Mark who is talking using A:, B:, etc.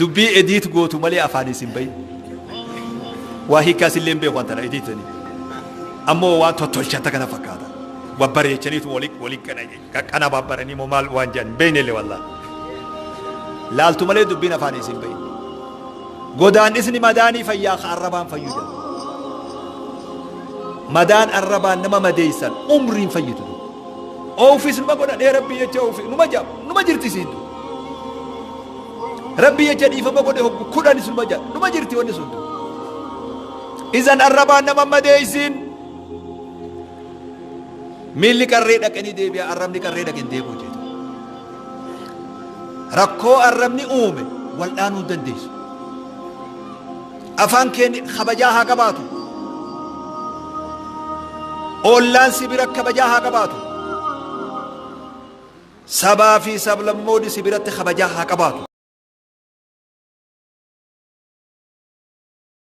A: Dubbii ediit gootu malee afaanii sin bahin. Waa hiikkaa sillee hin beeku an tana ediitanii. Ammoo waan tottolchan takka na fakkaata. Babbareechaniitu wali wali qaqqanababbaranii moo maal waan jedhan hin beeknellee wallaahi. Laaltu malee dubbiin afaanii sin bahin. Godaannisni madaanii fayyaa ka arrabaan fayyu jedha. Madaan arrabaan nama madeessan umriin fayyitu. Oofis numa godhan ee rabbii jecha oofi numa jaa numa jirti isiin tun. Rabbii jecha dhiifama godhe hoggu kudhanis numa jaa numa jirti wanni sun tun. Izan arrabaan nama madeessin. Miilli qarree dhaqanii deebi'a arrabni qarree dhaqin deebi'u jeetu. Rakkoo arrabni uume waldhaanuu hin dandeessu. Afaan keen kabajaa haa qabaatu. Ollaan si bira kabajaa haa qabaatu. Sabaa fi sablammoonni si biratti kabajaa haa qabaatu.